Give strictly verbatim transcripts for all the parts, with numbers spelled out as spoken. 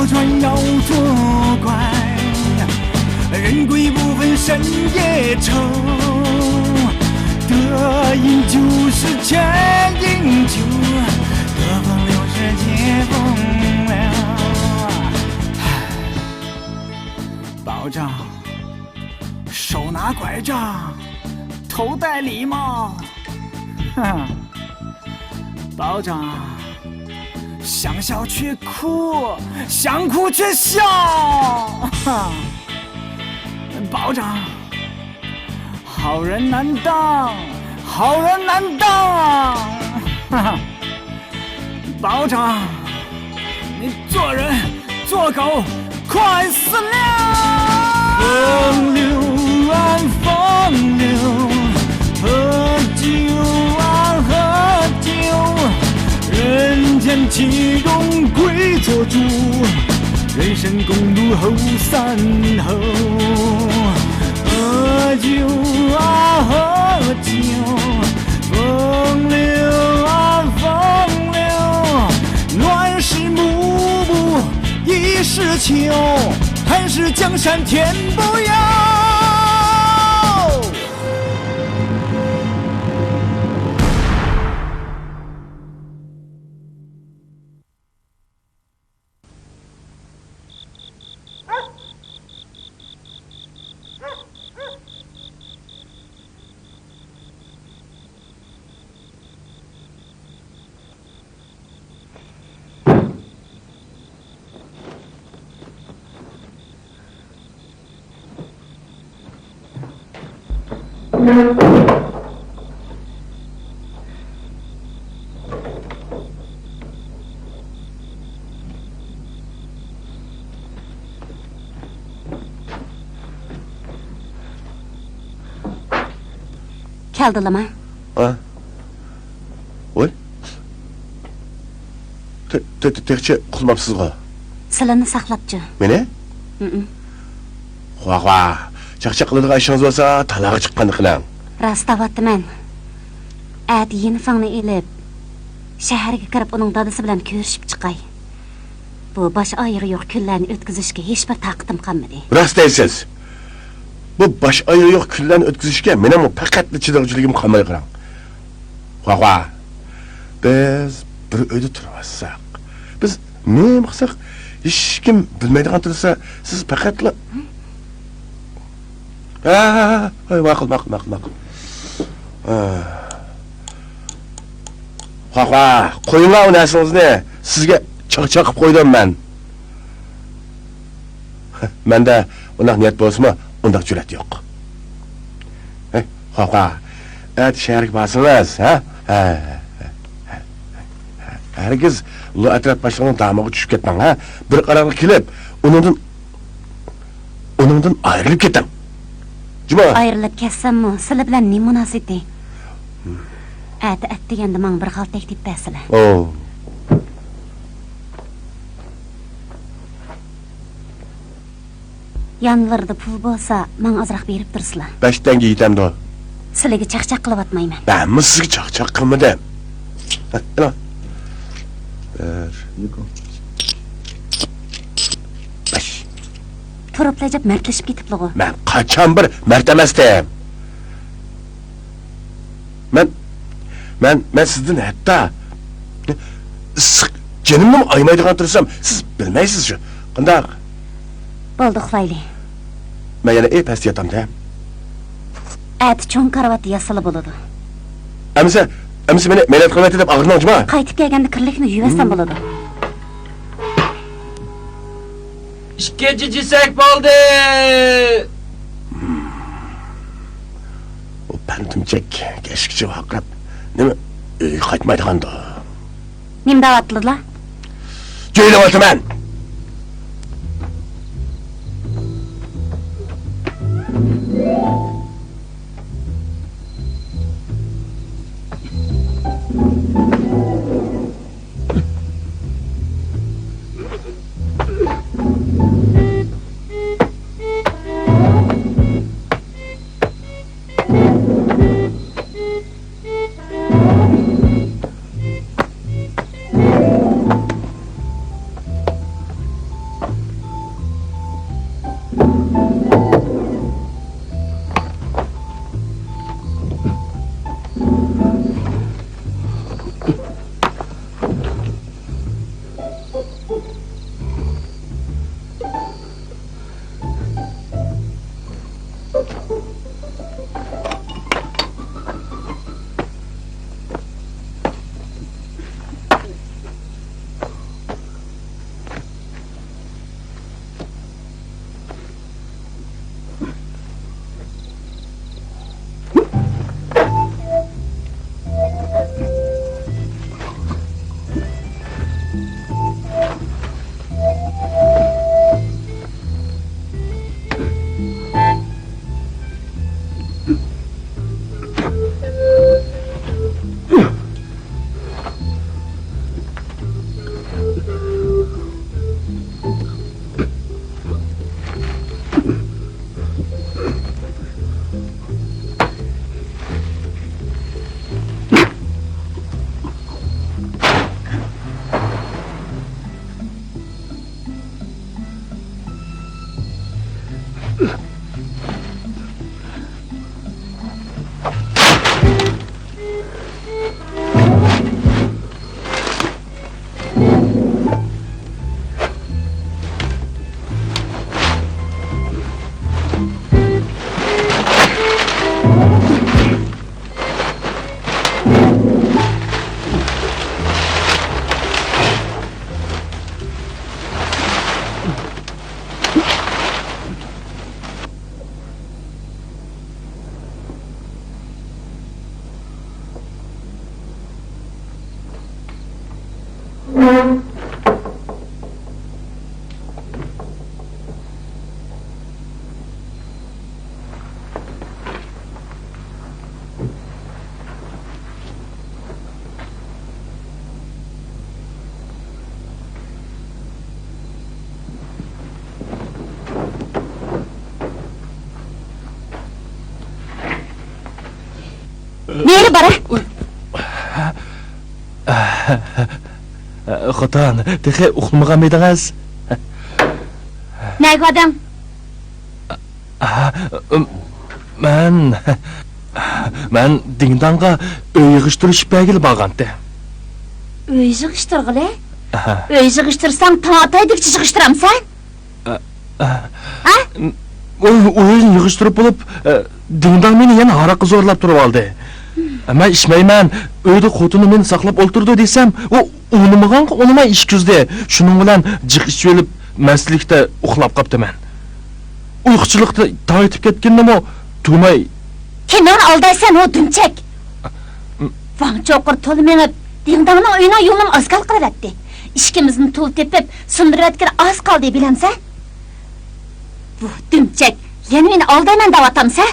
船要作怪，人鬼不分深夜愁。得意就是千金裘，得风流是借风流。保长，手拿拐杖，头戴礼帽。哼，保长，想笑却哭，想哭却笑。哼，保长，好人难当，好人难当。哈哈。 保长，你做人做狗快死了！风流啊，风流，喝酒啊，喝酒，人间岂容跪做猪，人生公路后三后。喝酒啊，喝酒，风流啊，风流， 乱世幕布一世秋，寒士江山天不由。كەلدىلىما؟ ھە؟ ۋاي. تې-، تې-، تې-، تېخىچە ئۇخلىماپسىزغۇ؟ سىلىنى ساقلاپچۇ؟ مېنى؟ ھىم. خوا، خوا. چاقچاق قىلىدىغان ئىشىڭىز بولسا، تالاغا چىققاندا قىلىڭ. راست دەۋاتىمەن. ئەتە يېنىفاڭنى ئېلىپ، شەھەرگە كىرىپ، ئۇنىڭ دادىسى بىلەن كۆرۈشۈپ چىقاي. بۇ باش ئايىغى يوق كۈنلەرنى ئۆتكۈزۈشكە ھېچبىر تاقىتىم قالمىدى. راست دەيسىز. بۇ باش ئايىغى يوق كۈنلەرنى ئۆتكۈزۈشكە مېنىڭمۇ پەقەتلا چىدىغۇچىلىكىم قالماي قاراڭ. خوا، خوا. بىز بىر ئۆيدە تۇرۇۋاتساق، بىز نېمە قىلساق، ھېچكىم بىلمەيدىغان تۇرسا، سىز پەقەتلا. ھە، ھە، ھە، ماقۇل، ماقۇل، ماقۇل، ماقۇل. ھە. خوا، خوا، قويۇڭلار ئۇ نەرسىڭىزنى. سىزگە چاقچاق قىلىپ قويدۇم مەن. مەندە ئۇنداق نىيەت بولسىمۇ، ئۇنداق جۈرئەت يوق. ھە، خوا، خوا. ئەتە شەھەرگە بارسىڭىز، ھە؟ ھە، ھە، ھە، ھە. ھەرگىز لو ئەترەت باشلىقىنىڭ دامىغا چۈشۈپ كەتمەڭ، ھە؟ بىر قارارغا كېلىپ، ئۇنىڭدىن ئۇنىڭدىن ئايرىلىپ كېتىڭ. جۇما. ئايرىلىپ كەتسەممۇ، سىلە بىلەن نېمە مۇناسىۋىتى؟ ئەتە ئەتىگەندە ماڭا بىر خال تەكلىپ بەرسىلە. ئو. يانلىرىدا پۇل بولسا، ماڭا ئازراق بېرىپ تۇرسىلا. بەش تەڭگە يېتەمدۇ؟ سىلىگە چاقچاق قىلىۋاتمايمەن. مەنمۇ سىزگە چاقچاق قىلمىدىم. ھە، ئېلىڭ. بىر. بەش. تۇرۇپلا ئەجەب مەردلىشىپ كېتىپلىغۇ. مەن قاچان بىر مەرد ئەمەستىم. مەن، مەن، مەن سىزدىن ھەتتا ئىسسىق جېنىمنىمۇ ئايىمايدىغان تۇرسام، سىز بىلمەيسىز شۇ. قانداق؟ بولدى، ئۇخلايلى. مەن يەنە ئەي پەستە ياتامدە. ئەتە چوڭ كارىۋاتتا ياتسىلا بولىدۇ. ئەمىسە، ئەمىسە مېنى مەينەت قىلىۋەتتى دەپ ئاغرىنىڭ جۇما. قايتىپ كەلگەندە كىرلىكنى يۇيۇۋەتسەم بولىدۇ. ئىككىنچى جېسەك بولدى. ئۇ پەنتىمچەك كەچكىچە ۋارقىراپ، نېمە، ئۆيگە قايتمايدىغاندۇ؟ نېمە دەۋاتىدىلا؟ جۆيلەۋاتىمەن. نېرى بارە؟ خوتۇن، تېخى ئۇخلىمىغانمىدىڭىز؟ نەگە باردىڭ؟ ئاھا، مەن، مەن دىڭداڭغا ئۆي يىغىشتۇرۇش ئىپەگىلا بارغانتى. ئۆي يىغىشتۇرغىلى؟ ئاھا. ئۆي يىغىشتۇرساڭ، تاڭ ئاتايدىغۇچە يىغىشتۇرامسەن؟ ئا، ئا. ھە؟ ئۇ، ئۆينى يىغىشتۇرۇپ بولۇپ، دىڭداڭ مېنى يەنە ھاراققا زورلاپ تۇرۇۋالدى. مەن ئىچمەيمەن، ئۆيدە خوتۇنۇم مېنى ساقلاپ ئولتۇرىدۇ دېسەم، ئۇ ئۇنىمىغانغا ئۇنىماي ئىچكۈزدى. شۇنىڭ بىلەن جىق ئىچىۋېلىپ، مەستلىكتە ئۇخلاپ قاپتىمەن. ئۇيقۇچىلىقتا تاڭ ئېتىپ كەتكىنىمۇ تۇيماي. كىمنى ئالدايسەن، ھو دۈمچەك؟ ۋاڭ چوقۇر تولا مېڭىپ، دىڭداڭنىڭ ئۆيىنىڭ يولىنى ئاسكال قىلىۋەتتى. ئىككىمىزنى تولا تېپىپ، سۇندۇرۇۋەتكىلى ئاز قالدى، بىلەمسەن؟ بۇ دۈمچەك يەنە مېنى ئالدايمەن دەۋاتامسەن؟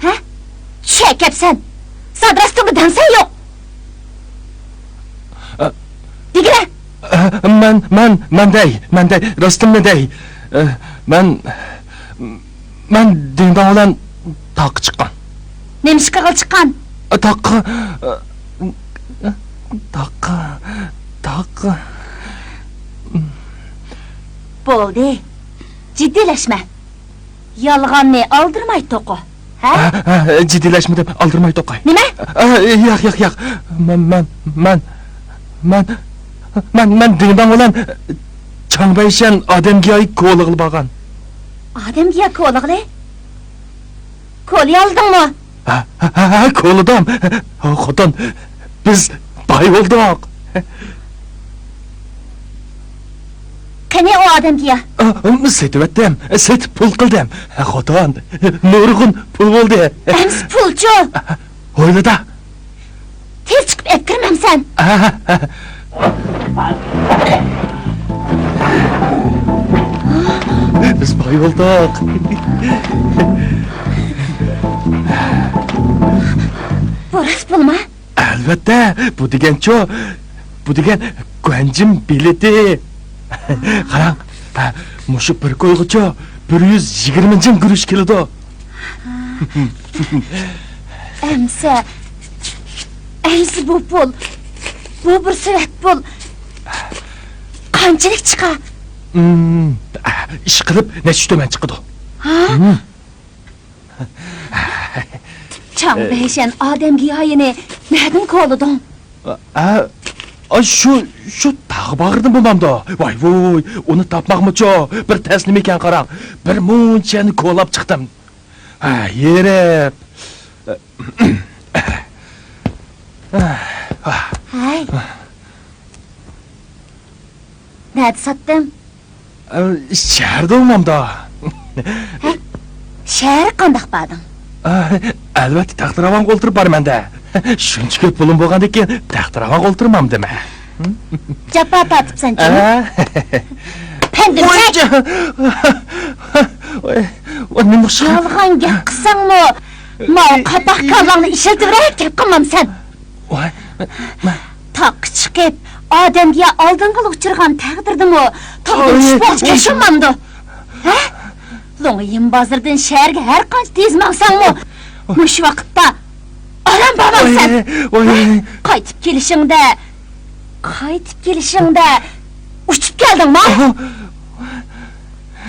ھە؟ چۈش ئەكەپسەن. زادى راستىمنى دەمسەن يوق؟ ئە. دېگىنە! ئە، مەن، مەن، مەن دەي، مەن دەي، راستىمنى دەي. ئە، مەن، مەن دىڭداڭ بىلەن تاغقا چىققان. نېمە ئىش قىلغىلى چىققان؟ ئە، تاغقا، ئە، تاغقا، تاغقا. بولدى، جىددىيلەشمە. يالغاننى ئالدىرىماي توقۇ، ھە؟ ھە، ھە، جىددىيلەشمىدىم، ئالدىرىماي توقۇي. نېمە؟ ئە، ياق، ياق، ياق. مەن، مەن، مەن، مەن، مەن، مەن دىڭداڭ بىلەن چاڭبەيشەن ئادەمگىياي كوۋالىغىلى بارغان. ئادەمگىياي كوۋالىغىلى؟ كولىيالىدىڭمۇ؟ ھە، ھە، ھە، ھە، كولىدىم. خوتۇن، بىز باي بولدۇق. قېنى ئۇ ئادەمگىيا؟ ئا، سېتىۋەتتىم. سېتىپ پۇل قىلدىم. خوتۇن، نۇرغۇن پۇل بولدى. ئەمسە پۇلچۇ؟ ھويلىدا. تېز چىقىپ ئەپكىرمەمسەن؟ بىز باي بولدۇق. بۇ راست پۇلما؟ ئەلۋەتتە، بۇ دېگەنچۇ، بۇ دېگەن گۇەنجىن بېلىتى. قاراڭ، ھە، مۇشۇ بىر كويغىچۇ بىر يۈز يىگىرمە جىڭ گۈرۈچ كېلىدۇ. ئەمسە، ئەمسە بۇ پۇل، بۇ بىر سېۋەت پۇل قانچىلىك چىقا؟ ئىشقىلىپ نەچچە تۈمەن چىقىدۇ. ھا؟ چاڭ بەيشەن ئادەمگىيايىنى نەدىن كولىدىڭ؟ ئا، ئا، شۇ، شۇ تاغ باغرىدىمۇ مامدا؟ ۋاي ۋوي، ئۇنى تاپماقمۇچۇ بىر تەس نېمىكەن قاراڭ. بىر مۇنچە يەرنى كولاپ چىقتىم. ھە، ھېرىپ. ھەي. نەدە ساتتىڭ؟ ئە، شەھەردە ئوڭمامدا. ھە؟ شەھەرگە قانداق باردىڭ؟ ئە، ئەلۋەتتە، تەختىراۋانغا ئولتۇرۇپ بارىمەن-دە. شۇنچە كۆپ پۇلۇم بولغاندىكىن، تەختىراۋانغا ئولتۇرمامدىمەن. جاپا تارتىپسەن جۇمۇ. ئە؟ پەندىم ۋاي، چەك! ۋاي، ۋاي، نېمە ئوخشىغان؟ يالغان گەپ قىلساڭمۇ، ماۋۇ قاپاق كاللاڭنى ئىشلىتىۋېرىپ گەپ قىلمامسەن. ۋاي، مە-، مە- تاغقا چىقىپ، ئادەمگە ئالدىنغىلى ئۇچرىغان تەقدىردىمۇ، تاغدىن ۋاي، چۈشۈپ بولۇشقا ۋاي. ئىشىنمامدۇ؟ ھە؟ لوڭيىن بازىرىدىن شەھەرگە ھەر قانچە تېز ماڭساڭمۇ، مۇشۇ ۋاقىتتا ئارام بارمامسەن. ۋاي، ۋاي. قايتىپ كېلىشىڭدە، قايتىپ كېلىشىڭدە ئۇچۇپ كەلدىڭما؟ ئاھا.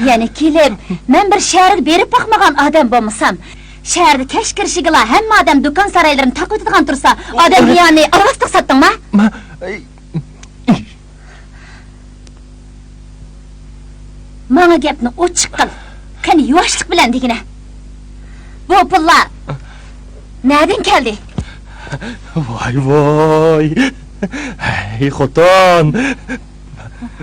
يەنە كېلىپ، مەن بىر شەھەرگە بېرىپ باقمىغان ئادەم بولمىسام، شەھەردە كەچ كىرىشىگىلا ھەممە ئادەم دۇكان سارايلىرىنى تاقىۋېتىدىغان تۇرسا، ئادەمگە يانى ئاۋاتلىق ساتتىڭما؟ ما-، ماڭا گەپنى ئوچۇق قىل. قېنى، يۇۋاشلىق بىلەن دېگىنە. بۇ پۇللار نەدىن كەلدى؟ ۋاي، ۋاي. ھەي، خوتۇن.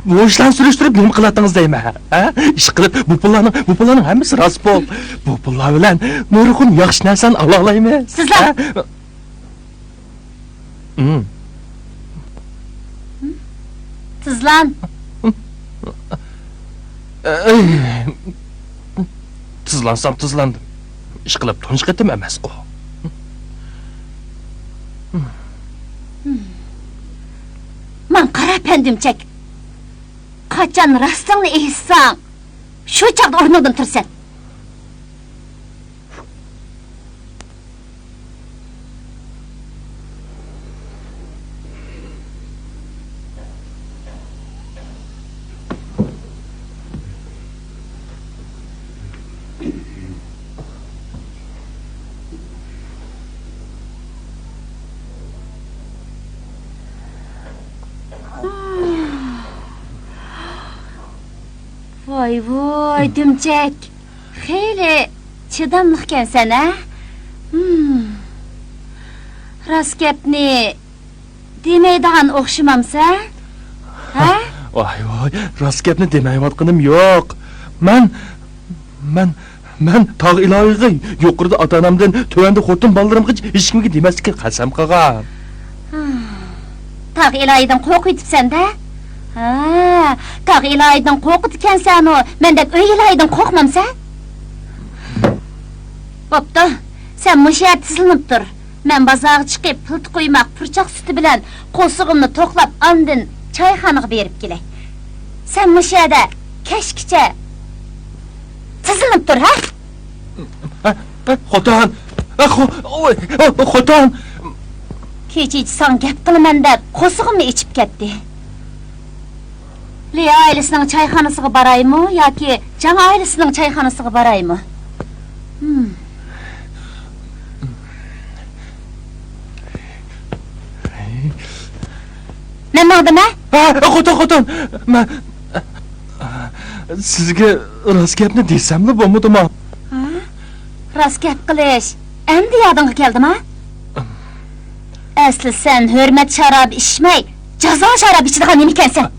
بۇ ئىشلارنى سۈرۈشتۈرۈپ نېمە قىلاتتىڭىز دەيمەن، ھە؟ ئىشقىلىپ، بۇ پۇللارنىڭ، بۇ پۇللارنىڭ ھەممىسى راست پۇل. بۇ پۇللار بىلەن نۇرغۇن ياخشى نەرسىلەرنى ئالالايمىز. سىزلەر ھە؟ ئىم. تىزلان. ئەي، تىزلانسام تىزلاندىم. ئىشقىلىپ تۇنجى قېتىم ئەمەسقۇ. ماڭا قارا، پەندىمچەك. قاچان راستىڭنى ئېيتساڭ، شۇ چاغدا ئورنۇڭدىن تۇرىسەن. ۋاي، ۋاي، دۈمچەك. خېلى چىداملىقكەنسەن، ھە؟ ھىم. راست گەپنى دېمەيدىغان ئوخشىمامسەن؟ ھە؟ ۋاي، ۋاي، راست گەپنى دېمەيۋاتقىنىم يوق. مەن، مەن، مەن تاغ ئىلاھىغا يۇقىرىدا ئاتا-ئانامدىن، تۆۋەندە خوتۇن بالىلىرىمغىچە ھېچكىمگە دېمەسلىككە قەسەم قىلغان. تاغ ئىلاھىدىن قورقۇۋېتىپسەن-دە؟ ھا، تاغ ئىلاھىدىن قورقىدىكەنسەنۇ، مەندەك ئۆي ئىلاھىدىن قورقمامسەن؟ بوپتۇ، سەن مۇشۇ يەردە تىزلىنىپ تۇر. مەن بازارغا چىقىپ، پىلتە قۇيماق، پۇرچاق سۈتى بىلەن قورسىقىمنى توقلاپ، ئاندىن چايخانىغا بېرىپ كېلەي. سەن مۇشۇ يەردە كەچكىچە تىزلىنىپ تۇر، ھە؟ ھە، ھە، خوتۇن! ھە، خو-، ئوي، ھە، خوتۇن! كېچىچە ساڭا گەپ قىلىمەن دەپ، قورسىقىمنى ئېچىپ كەتتى. لى ئائىلىسىنىڭ چايخانىسىغا بارايمۇ ياكى جاڭ ئائىلىسىنىڭ چايخانىسىغا بارايمۇ؟ ھىم. مەن ماڭدىم، ھە؟ ھە، خوتۇن، خوتۇن! مەن سىزگە راست گەپنى دېسەملا بولمىدىما؟ ھە؟ راست گەپ قىلىش ئەمدى يادىڭغا كەلدىما؟ ئەسلى سەن ھۆرمەت شارابى ئىچمەي، جازا شارابى ئىچىدىغان نېمىكەنسەن؟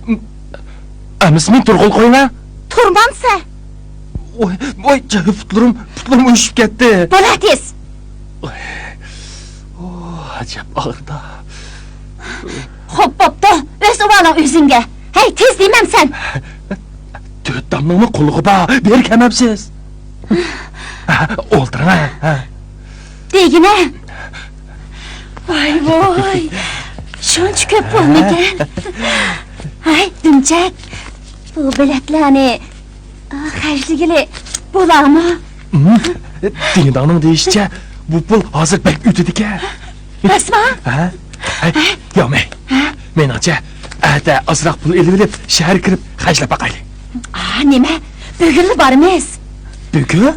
ئەمىسە مېنى تۇرغىلى قويۇڭا. تۇرمامسەن؟ ۋاي، ۋاي، پۇتلىرىم، پۇتلىرىم ئۇيۇشۇپ كەتتى. بولە تېز. ئوي، ئوي، ئەجەب ئاغرىدا. خوپ، بوپتۇ، ئۆز ئۇۋالىڭ ئۆزۈڭگە. ھەي، تېز دېمەمسەن. تۆت دانىنىڭمۇ قۇلىقى بار، بېرى كەلمەمسىز؟ ئولتۇرۇڭ، ھە. دېگىنە. ۋاي، ۋاي. شۇنچە كۆپ پۇلمىكەن؟ ھەي، دۈمچەك. بۇ بېلەتلەرنى خەجلىگىلى بولارمۇ؟ دىڭداڭنىڭ دېيىشىچە، بۇ پۇل ھازىر بەك ئۆتىدىكەن. راستمۇ؟ ھە؟ ھەي، ياۋمەي. ھە؟ مېنىڭچە، ئەتە ئازراق پۇل ئېلىۋېلىپ، شەھەرگە كىرىپ خەجلەپ باقايلى. ئا، نېمە؟ بۈگۈنلا بارىمىز. بۈگۈن؟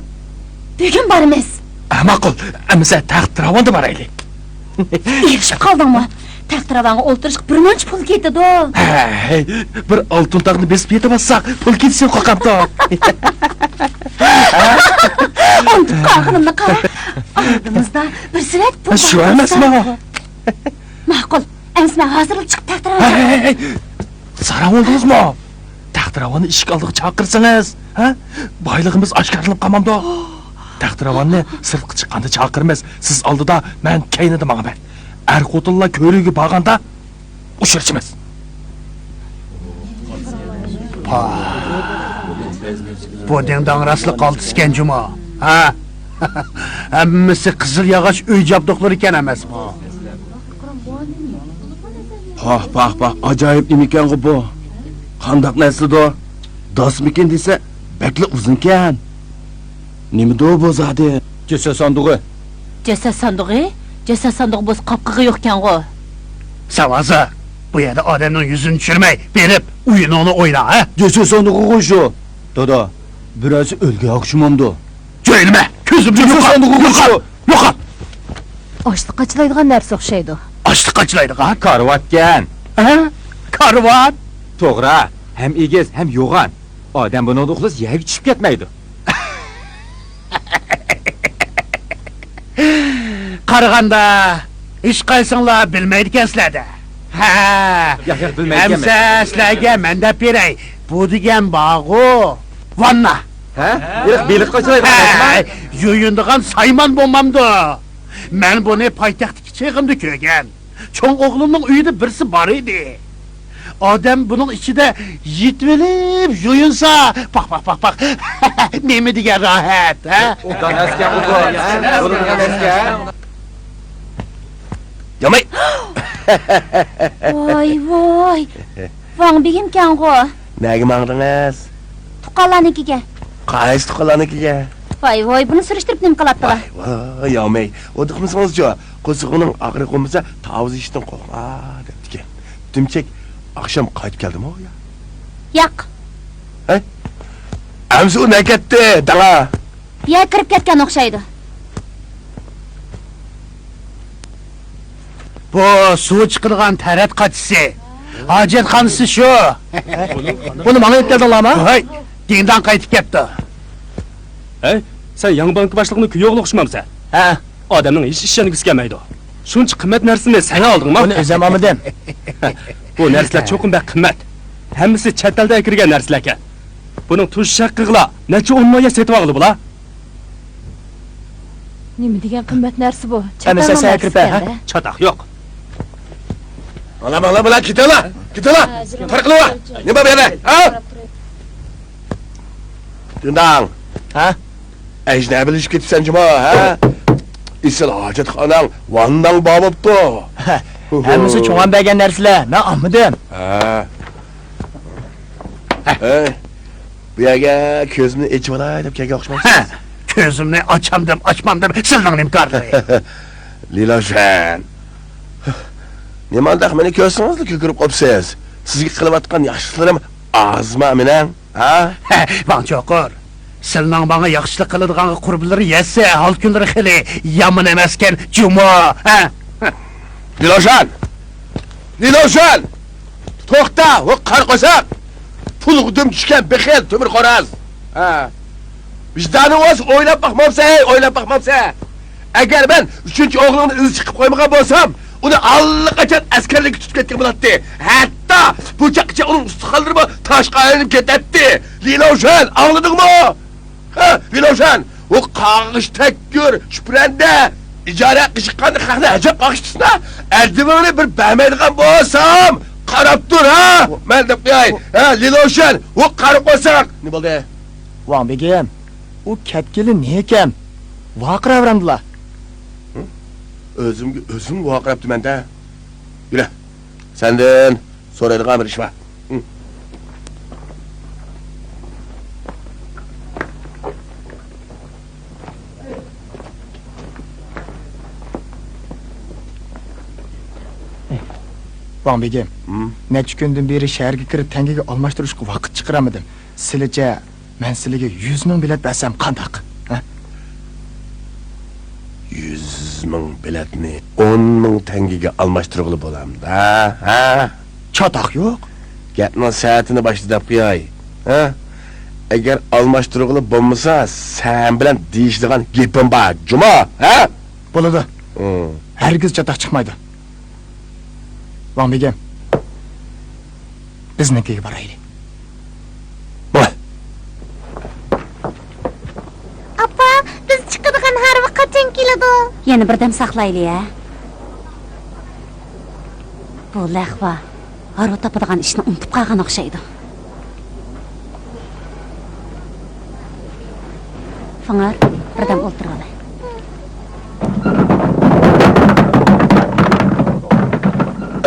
بۈگۈن بارىمىز. ئە، ماقۇل. ئەمىسە تەخت راۋاندا بارايلى. ئېرىشىپ قالدىڭمۇ؟ تەختىراۋانغا ئولتۇرۇشقا بىر مۇنچە پۇل كېتىدۇ. ھەي، بىر ئالتۇن تاغنى بېسىپ يېتىۋاتساق، پۇل كېتىشتىن قورقامتۇق؟ ئۇنتۇپ قالغىنىمنى قارا. ئالدىمىزدا بىر سېۋەت پۇل شۇ بار. ئەمەسمۇ؟ ماقۇل. ئەمىسە مەن ھازىرلا چىقىپ تەختىراۋانغا. ھەي، ھەي، ھەي! ساراڭ بولدىڭىزمۇ؟ تەختىراۋاننى ئىشىك ئالدىغا چاقىرسىڭىز، ھە؟ بايلىقىمىز ئاشكارىلىنىپ قالمامدۇ؟ تەختىراۋاننى سىرتقا چىققاندا چاقىرىمىز. سىز ئالدىدا، مەن كەينىدە ماڭىمەن. ئەر-خوتۇنلار كۆۋرۈككە بارغاندا ئۇچرىشىمىز. پاھ. بۇ دىڭداڭ راستلا قالتىسكەن جۇمۇ، ھە؟ ھەممىسى قىزىل ياغاچ ئۆي جابدۇقلىرىكەن ئەمەسمۇ؟ پاھ، پاھ، پاھ، ئاجايىپ نېمىكەنغۇ بۇ؟ قانداق نەرسىدۇ؟ داسمىكىن دېسە، بەكلا ئۇزۇنكەن. نېمىدۇ بۇ زادى؟ جەسەت ساندۇقى. جەسەت ساندۇقى؟ جەسەت ساندۇقى بولسا قاپقىقى يوقكەنغۇ. ساۋازا، بۇ يەردە ئادەمنىڭ يۈزىنى چۈشۈرمەي، بېرىپ ئويۇنۇڭنى ئوينا، ھە؟ جەسەت ساندۇقىغۇ شۇ. دادا، بىرەرسى ئۆلگەن ئوخشىمامدۇ؟ جۆيلىمە! كۆزۈمدىن يوقال! يوقال! يوقال! ئاشلىق قاچىلايدىغان نەرسە ئوخشايدۇ. ئاشلىق قاچىلايدىغان؟ كارىۋاتكەن. ھە؟ كارىۋات؟ توغرا، ھەم ئېگىز، ھەم يوغان. ئادەم بۇنىڭدا ئۇخلىسا يەرگە چۈشۈپ كەتمەيدۇ. قارىغاندا، ھېچقايسىڭلار بىلمەيدىكەنسىلەر-دە. ھە. ياق، ياق، بىلمەيدىكەنمەن. ئەمسە سىلەرگە مەن دەپ بېرەي. بۇ دېگەن بارغۇ، ۋاننا. ھە؟ ھېلىقى بېلىق قاچىلايدىغان نەرسىما؟ ھە، يۇيۇنىدىغان سايمان بولمامدۇ؟ مەن بۇنى پايتەختتىكى چېغىمدا كۆرگەن. چوڭ ئوغلۇمنىڭ ئۆيىدە بىرسى بار ئىدى. ئادەم بۇنىڭ ئىچىدە يېتىۋېلىپ يۇيۇنسا، پاق، پاق، پاق، پاق. نېمە دېگەن راھەت، ھە؟ ئوبدان ئەسكەن بۇ، ھە؟ بولىدىغان ئەسكەن. ياماي. ۋاي، ۋاي. ۋاڭ بېگىمكەنغۇ. نەگە ماڭدىڭىز؟ تۇغقانلارنىڭكىگە. قايسى تۇغقانلارنىڭكىگە؟ ۋاي، ۋاي، بۇنى سۈرۈشتۈرۈپ نېمە قىلاتتىلا؟ ۋاي، ۋاي، ياماي. ئۇنداق قىلمىسىڭىزچۇ؟ قورسىقىڭنىڭ ئاغرىقى بولمىسا، تاۋۇز يېيىشتىن قورقما، دەپتىكەن. دۈمچەك ئاخشام قايتىپ كەلدىمۇ يا؟ ياق. ھە؟ ئەمسە ئۇ نەگە كەتتى، داڭا؟ يەرگە كىرىپ كەتكەن ئوخشايدۇ. بۇ سۇ چىقىدىغان تەرەت قاچىسى. ھاجەتخانىسى شۇ. بۇنى ماڭا ئېلىپ كەلدىڭلارمۇ؟ ھاي، دىڭداڭ قايتىپ كەپتۇ. ھەي، سەن ياڭ بانكا باشلىقىنىڭ كۈيئوغلى ئوخشىمامسەن؟ ھە. ئادەمنىڭ ھېچ ئىشەنگۈسى كەلمەيدۇ. شۇنچە قىممەت نەرسىنى سەن ئالدىڭمۇ؟ بۇنى ئۆزۈم ئالمىدىم. بۇ نەرسىلەر چوقۇم بەك قىممەت. ھەممىسى چەت ئەلدە ئەكىرگەن نەرسىلەركەن. بۇنىڭ تۇرۇش ھەققىغىلا نەچچە ئون مىليون سېتىۋالغىلى بولا. نېمە دېگەن قىممەت نەرسە بۇ؟ ئەمىسە چاتاقنىڭ سەن كىرىپ نەرسىسى بەر، ھە؟ ئىكەن-دە. چاتاق يوق. مانا، مانا، مانا، كېتىڭلار، كېتىڭلار. تارقىلىۋال. نېمە بار بۇ يەردە؟ ھە؟ دىڭداڭ. ھە؟ ئەجنەبىلىشىپ كېتىپسەن جۇمۇ، ھە؟ ئېسىل ھاجەتخاناڭ، ۋانناڭ بار بوپتۇ. ھەممىسى چوڭام بەرگەن نەرسىلەر، مەن ئالمىدىم. ھە. ھەي، بۇ يەرگە كۆزۈمنى ئېچىۋالاي دەپ كەلگەن ئوخشىمامسىز؟ ھە، كۆزۈمنى ئاچامدىم، ئاچمامدىم، سىلىنىڭ نېمە كارلىقى؟ لىلاشەن، نېمانداق مېنى كۆرسىڭىزلا كۆكىرىپ قوپسىز؟ سىزگە قىلىۋاتقان ياخشىلىقلىرىم ئازما مېنىڭ، ھە؟ ھە، ۋاڭ چوقۇر، سىلىنىڭ ماڭا ياخشىلىق قىلىدىغانغا قۇربىلىرى يەتسە، ھال كۈنلىرى خېلى يامان ئەمەسكەن جۇمۇ، ھە؟ لىلاشەن! لىلاشەن! توختا، ۋە قارا قورساق! پۇلغا دۈم چۈشكەن بېخىل تۆمۈر خوراز! ھە. ۋىجدانىڭ بولسا ئويلاپ باقمامسەن، ھەي، ئويلاپ باقمامسەن! ئەگەر مەن ئۈچىنچى ئوغلۇڭنى ئىز چىقىپ قويمىغان بولسام، ئۇنى ئاللىقاچان ئەسكەرلەرگە تۇتۇپ كەتكەن بولاتتى. ھەتتا بۇ چاغقىچە ئۇنىڭ ئۇستىخانلىرىمۇ تاشقا ئايلىنىپ كېتەتتى. لىلاشەن، ئاڭلىدىڭمۇ؟ ھە، لىلاشەن، ئۇ قاغىش تەككۈر، چۈپرەندە، ئىجارە قىلىشقاندا خەقنى ئەجەب قاغىشتىسىنا، ئەدىبىڭنى بىر بەرمەيدىغان بولسام، قاراپ تۇر، ھە؟ مەن دەپ قوياي، ھە، لىلاشەن، ئۇ قارا قورساق. نېمە بولدى؟ ۋاڭ بېگىم، ئۇ كەتكىلى نېكەم؟ ۋارقىراۋېرەمدىلا. ھە؟ ئۆزۈمگە ئۆزۈم ۋارقىراپتىمەن-دە. يۈرە، سەندىن سورايدىغان بىر ئىش بار. ھە. ۋاڭ بېگىم، ھە؟ نەچچە كۈندىن بېرى شەھەرگە كىرىپ تەڭگىگە ئالماشتۇرۇشقا ۋاقىت چىقىرالمىدىم. سىلىچە، مەن سىلىگە يۈز مىڭ بېلەت بەرسەم قانداق؟ ھە؟ يۈز مىڭ بېلەتنى ئون مىڭ تەڭگىگە ئالماشتۇرغىلى بولامدا، ھە؟ چاتاق يوق. گەپنىڭ سەتىنى باشتا دەپ قوياي، ھە؟ ئەگەر ئالماشتۇرغىلى بولمىسا، سەن بىلەن دېيىشىدىغان گېپىم بار، جۇمۇ، ھە؟ بولىدۇ. ھە. ھەرگىز چاتاق چىقمايدۇ. ۋاڭ بېگىم، بىزنىڭكىگە بارايلى. ۋاي. ئاپا، بىز چىقىدىغان ھارۋا قاچان كېلىدۇ؟ يەنە بىردەم ساقلايلى ھە. بۇ لەخۋا ھارۋا تاپىدىغان ئىشنى ئۇنتۇپ قالغان ئوخشايدۇ. فىڭار، بىردەم ئولتۇرۇۋالە.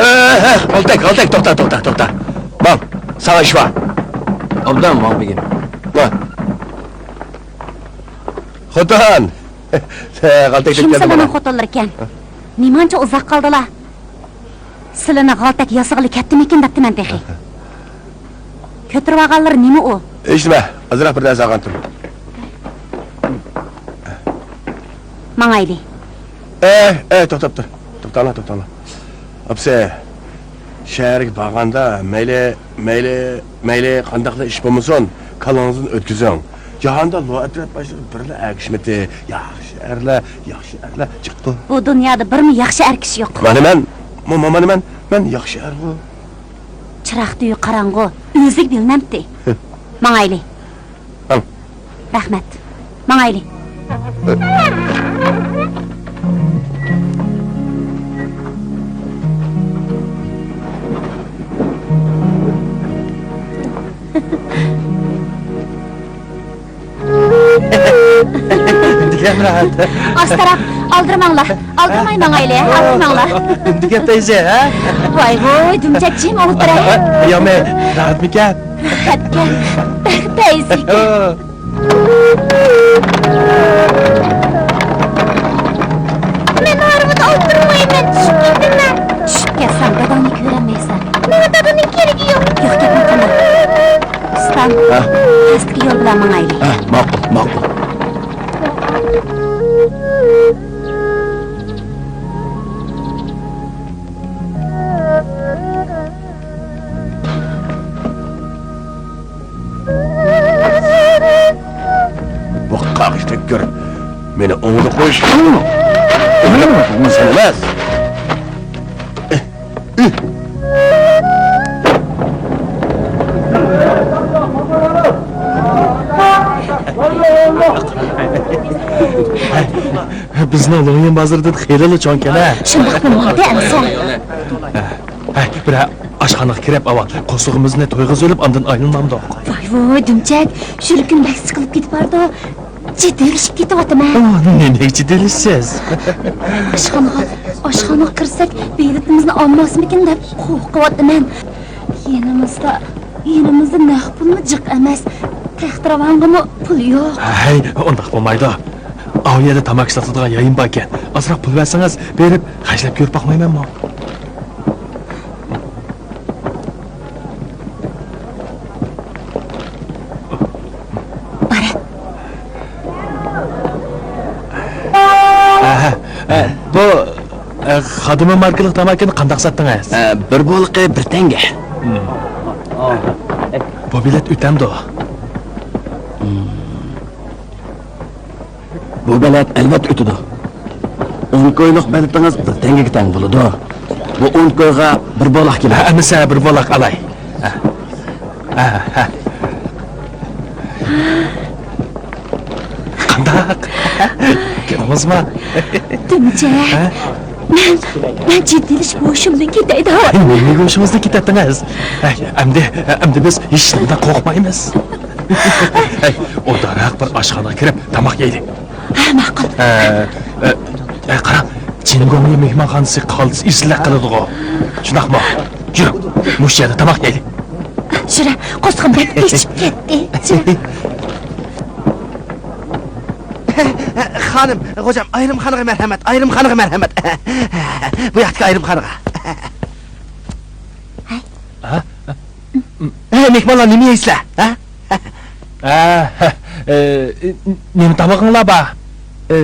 ئەھ، غالتەك، غالتەك، توختا، توختا، توختا. ماڭ، ساڭا ئىش بار. ئوبدان، ماڭ بېگىم. ماڭ. خوتۇن! غالتەك كىم تەكلەپ سىلىنىڭ بولغان. خوتۇنلىرىكەن؟ نېمانچە ئۇزاق قالدىلا؟ سىلىنى غالتەك ياسىغىلى كەتتىمىكىن دەپتىمەن تېخى. كۆتۈرۈۋالغانلىرى نېمە ئۇ؟ ھېچنېمە، ئازراق بىر نەرسە ئالغانتىم. ماڭايلى. ئەي، ئەي، توختاپ تۇر. توختاڭلار، توختاڭلار. ئاپىسى، شەھەرگە بارغاندا مەيلى، مەيلى، مەيلى قانداقلا ئىش بولمىسۇن، كاللىڭىزدىن ئۆتكۈزۈڭ. جاھاندا لۇئەترەت باشلىقى بىرلا ئەر كىشىمىتى؟ ياخشى ئەرلەر، ياخشى ئەرلەر چىقىپتۇ. بۇ دۇنيادا بىرمۇ ياخشى ئەر كىشى يوق. مانا مەن، ما-، ما-، مانا مەن، مەن ياخشى ئەرغۇ. چىراغ تۈگى قاراڭغۇ، ئۆزىگە بىلىنەمتى. ماڭايلى. ھاڭ. رەھمەت. ماڭايلى. دېگەن راھەت. ئاستىراق، ئالدىرىماڭلار. ئالدىرىماي ماڭايلى، ئالدىرىماڭلار. دېگەن پەيزى، ھە؟ ۋاي ۋۇي، دۈمچەك جىم ئولتۇرە. يامى، راھەتمىكەن؟ راھەتكەن. بەك پەيزىكەن. مەن ھارۋىدا ئولتۇرمايمەن، چۈشۈپ كېتىمەن. چۈشۈپ كەتسەڭ، داداڭنى كۆرەلمەيسەن. ماڭا دادىنىڭ كېرىكى يوق. يوق گەپنى قىلما. ئۇستام، ھە؟ پەستىكى يول بىلەن ماڭايلى. ھە، ماقۇل، ماقۇل. بۇ قاغىشتەك كۆر. مېنى ئوڭدا قويۇش. مېنى بۇ سەن ئەمەس. بىزنىڭ لوڭيىن بازىرىدىن خېلىلا چوڭكەن ھە. شۇنداق بولمامدۇ ئەمىسە؟ ھەي، بىرەر ئاشخانىغا كىرىپ ئاۋۋال قورسىقىمىزنى تويغۇزۇۋېلىپ ئاندىن ئايلىنامدۇق. ۋاي ۋۇي دۈمچەك، شۇ كۈن بەك سىقىلىپ كېتىپ بارىدۇ. جىددىيلىشىپ كېتىۋاتىمەن. ئۇ نېمىگە جىددىيلىشىسىز؟ ئاشخانىغا، ئاشخانىغا كىرسەك بېلىتىمىزنى ئالماسمىكىن دەپ قورقۇۋاتىمەن. يېنىمىزدا، يېنىمىزدا نەق پۇلمۇ جىق ئەمەس. تەختىراۋانغىمۇ پۇل يوق. ھەي، ئۇنداق بولمايدۇ. ئاۋۇ يەردە تاماكا ساتىدىغان يايىم باركەن. ئازراق پۇل بەرسىڭىز، بېرىپ خەجلەپ كۆرۈپ باقمايمەنمۇ؟ بارە. ئەھە، ئە، بۇ، ئە، خادىمى ماركىلىق تاماكىنى قانداق ساتتىڭىز؟ ئە، بىر بولىقى بىر تەڭگە. بۇ بېلەت ئۆتەمدۇ؟ بۇ بېلەت ئەلۋەتتە ئۆتىدۇ. ئون كويلۇق بېلىتىڭىز بىر تەڭگىگە تەڭ بولىدۇ. بۇ ئون كويغا بىر بولاق كېلىدۇ. ھە، ئەمىسە بىر بولاق ئالاي. ھە. ھە، ھە. قانداق؟ كۆردىڭىزمۇ؟ دۈمچە. ھە؟ مەن، مەن جىددىيلىشىپ ھوشۇمدىن كېتەي دەۋاتىمەن. نېمىگە ھوشىڭىزدىن كېتەتتىڭىز؟ ھەي، ئەمدى، ئەمدى بىز ھېچنېمىدىن قورقمايمىز. ھەي، ئوبدانراق بىر ئاشخانىغا كىرىپ تاماق يەيلى. ھە، ماقۇل. ئە، ئە، ئە، قاراڭ، چىنگوڭيى مېھمانخانىسى قالتىس ئېسىللىق قىلىدىغۇ. شۇنداقمۇ؟ يۈرۈڭ، مۇشۇ يەردە تاماق يەيلى. يۈرە، قورسىقىم بەك ئېچىپ كەتتى. يۈرە. خانىم، غوجام، ئايرىمخانىغا مەرھەمەت، ئايرىمخانىغا مەرھەمەت. بۇ ياقتىكى ئايرىمخانىغا. ھە؟ ھە، مېھمانلار نېمە يەيسىلەر؟ ھە؟ ھە، ھە، ئە، نېمە تامىقىڭلار بار؟ ئە،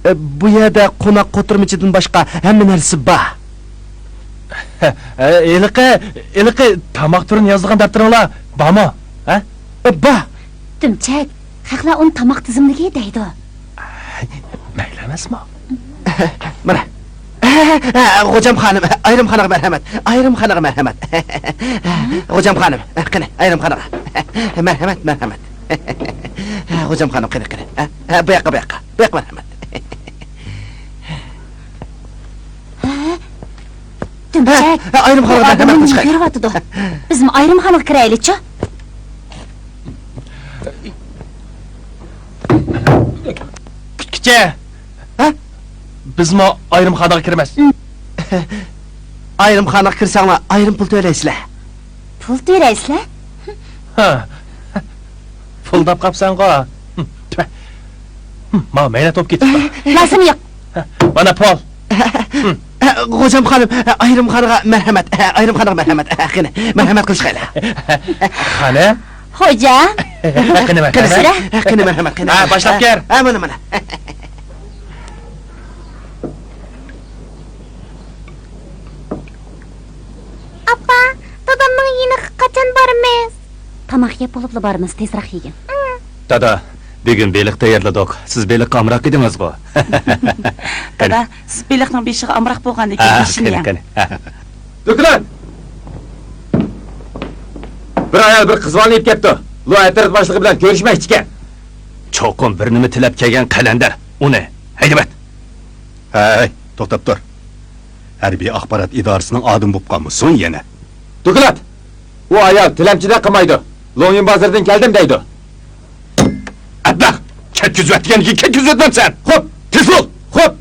ئە، بۇ يەردە قوناق قوتۇرمىچىدىن باشقا ھەممە نەرسە بار. ھە، ھېلىقى، ھېلىقى تاماق تۈرىنى يازىدىغان دەپتىرىڭلار بارمۇ؟ ھە؟ ئە، بار. دۈمچەك، خەقلەر ئۇنى تاماق تىزىملىكى دەيدۇ. مەيلى ئەمەسمۇ؟ مانا. ھە، ھە، ھە، ھە، خوجام خانىم، ئايرىمخانىغا مەرھەمەت، ئايرىمخانىغا مەرھەمەت. خوجام خانىم، قېنى، ئايرىمخانىغا. مەرھەمەت، مەرھەمەت. خوجام خانىم، قېنى، قېنى. ھە، ھە، بۇ ياققا، بۇ ياققا. بۇ ياققا مەرھەمەت. ھە؟ دۈمچەك. ھە، ئايرىمخانىغا ئادەم مەرھەمەت قىلىش كېرەك. كۆرۈۋاتىدۇ. بىزمۇ ئايرىمخانىغا كىرەيلىچۇ. كۈتكۈچى. ھە؟ بىزمۇ ئايرىمخانىغا كىرىمىز. ئايرىمخانىغا كىرسەڭلار، ئايرىم پۇل تۆلەيسىلەر. پۇل تۆلەيسىلەر؟ ھە. پۇل دەپ قاپسەنغۇ. تۈ. ماڭا مەينەت بولۇپ كېتىپتۇ. لازىم يوق. مانا پۇل. خوجام خانىم، ئايرىمخانىغا مەرھەمەت، ئايرىمخانىغا مەرھەمەت. قېنى، مەرھەمەت قىلىشقايلى. خانىم. خوجام. قېنى، مەرھەمەت. قېنى، مەرھەمەت، قېنى. ھە، باشلاپ كىر. ھە، مانا، مانا. ئاپا، دادامنىڭ يېنىغا قاچان بارىمىز؟ تاماق يەپ بولۇپلا بارىمىز، تېزراق يېگىن. دادا، بۈگۈن بېلىق تەييارلىدۇق. سىز بېلىققا ئامراق ئىدىڭىزغۇ؟ دادا، سىز بېلىقنىڭ بېشىغا ئامراق بولغاندىن كېيىن ھە، بېشىنى قېنى، يەڭ. قېنى. ھە. دۆكىلەن! بىر ئايال بىر قىز بالىنى ئېلىپ كەپتۇ. لو ئەترەت باشلىقى بىلەن كۆرۈشمەكچىكەن. چوقۇم بىر نېمە تىلەپ كەلگەن قەلەندەر. ئۇنى ھەيدەپ ئەت. ھەي، توختاپ تۇر. ھەربىي ئاخبارات ئىدارىسىنىڭ ئادىمى بولۇپ قالمىسۇن يەنە. دوكلات! ئۇ ئايال تىلەمچىدە قىلمايدۇ. لوڭيىن بازىرىدىن كەلدىم دەيدۇ. ئەبلەخ! كەتكۈزۈۋەت دېگەندىكىن كەتكۈزۈۋەتمەمسەن! خوپ، تېز بول! خوپ!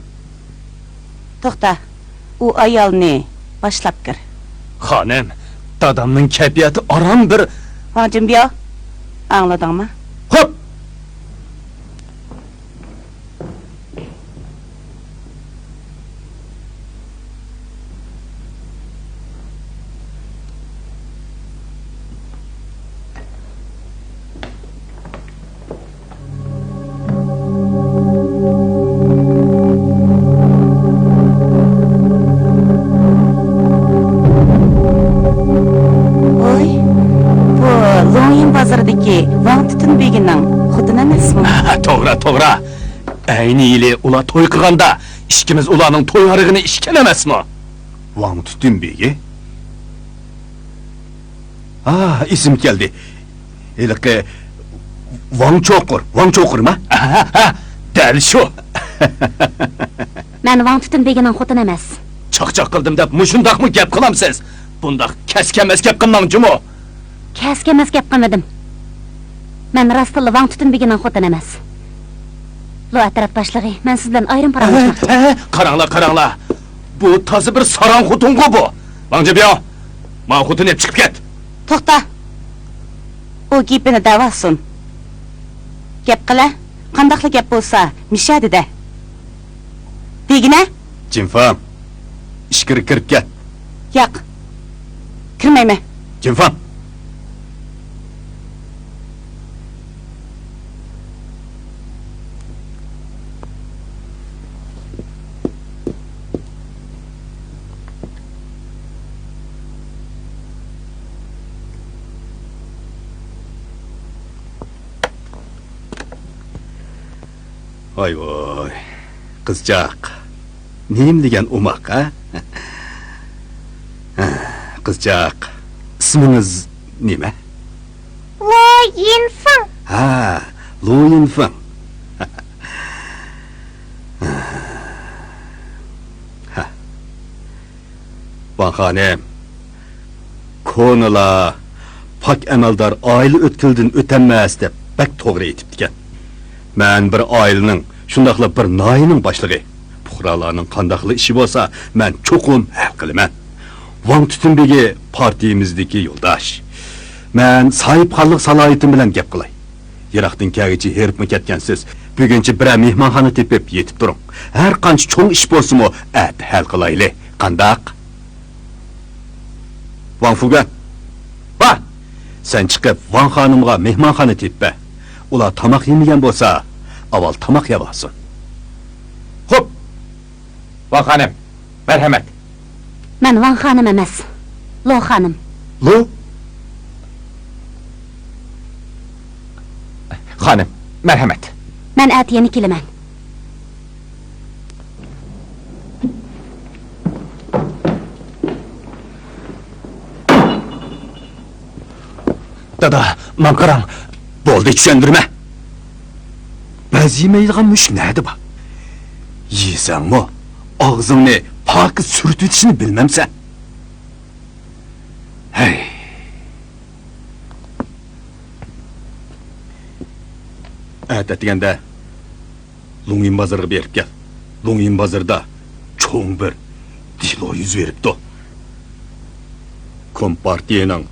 توختا، ئۇ ئايالنى باشلاپ كىر. خانىم، دادامنىڭ كەيپىياتى ئاران بىر. ۋاڭ جىنبياۋ، ئاڭلىدىڭمۇ؟ خوپ! ۋوي، بۇ لوڭيىن بازىرىدىكى ۋاڭ تۈتۈن بېگىنىڭ خوتۇنى ئەمەسمۇ؟ توغرا، توغرا. ئەينى يىلى ئۇلار توي قىلغاندا، ئىككىمىز ئۇلارنىڭ توي ھارىغىنى ئىچكەن ئەمەسمۇ؟ ۋاڭ تۈتۈن بېگى؟ ھا، ئېسىمگە كەلدى. ھېلىقى ۋاڭ چوقۇر، ۋاڭ چوقۇرما؟ ھە، ھە، دەل شۇ. مەن ۋاڭ تۈتۈن بېگىنىڭ خوتۇنى ئەمەس. چاقچاق قىلدىم دەپ مۇشۇنداقمۇ گەپ قىلامسىز؟ بۇنداق كەسكەن-مەسكەن گەپ قىلماڭ جۇمۇ. كەسكەن-مەسكەن گەپ قىلمىدىم. مەن راستتىنلا ۋاڭ تۈتۈن بېگىنىڭ خوتۇنى ئەمەس. لو ئەترەت باشلىقى، مەن سىز بىلەن ئايرىم پاراڭلاشماقچى. ھە، ھە، قاراڭلار، قاراڭلار. بۇ تازا بىر ساراڭ خوتۇنغۇ بۇ. ۋاڭ جىنبياۋ، ماڭا خوتۇن ئېلىپ چىقىپ كەت. توختا. ئۇ گېپىنى دەۋالسۇن. گەپ قىلە، قانداقلا گەپ بولسا، مىشەدە دە. دېگىنە؟ جىنفاڭ، ئىچكىرى كىرىپ كەت. ياق، كىرمەيمەن. جىنفاڭ! ۋاي ۋاي، قىزچاق، نېمە دېگەن ئوماق، ھە؟ قىزچاق، ئىسمىڭىز نېمە؟ لو يىنفېڭ. ھە، لو يىنفېڭ. ھە. ۋاڭ خانىم، كونىلار پاك ئەمەلدار ئائىلە ئۆتكىلىدىن ئۆتەلمەس دەپ بەك توغرا ئېيتىپتىكەن. مەن بىر ئائىلىنىڭ، شۇنداقلا بىر ناھىيەنىڭ باشلىقى. پۇقرالارنىڭ قانداقلا ئىشى بولسا، مەن چوقۇم ھەل قىلىمەن. ۋاڭ تۈتۈن بېگى پارتىيىمىزدىكى يولداش. مەن ساھىبخانلىق سالاھىيىتىم بىلەن گەپ قىلاي. يىراقتىن كەلگۈچە ھېرىپمۇ كەتكەنسىز. بۈگۈنچە بىرەر مېھمانخانا تېپىپ يېتىپ تۇرۇڭ. ھەر قانچە چوڭ ئىش بولسىمۇ، ئەتە ھەل قىلايلى. قانداق؟ ۋاڭ فۇگۈەن. بار! سەن چىقىپ، ۋاڭ خانىمغا مېھمانخانا تېپىپ بەر. ئۇلار تاماق يېمىگەن بولسا، ئاۋۋال تاماق يەۋالسۇن. ئا خانىم، مەرھەمەت. مەن ۋاڭ خانىم ئەمەس، لو خانىم. لو؟ خانىم، مەرھەمەت. مەن ئەتە يەنە كېلىمەن. دادا، ماڭا قاراڭ. بولدى، چۈشەندۈرمە. بەز يېمەيدىغان مۈشۈك نەدە بار؟ يېسەڭمۇ، ئاغزىڭنى پاكىز سۈرتۈۋېتىشنى بىلمەمسەن؟ ھەي. ئەتە ئەتىگەندە لۇڭيىن بازىرىغا بېرىپ كەل. لۇڭيىن بازىرىدا چوڭ بىر دېلو يۈز بېرىپتۇ. كومپارتىيىنىڭ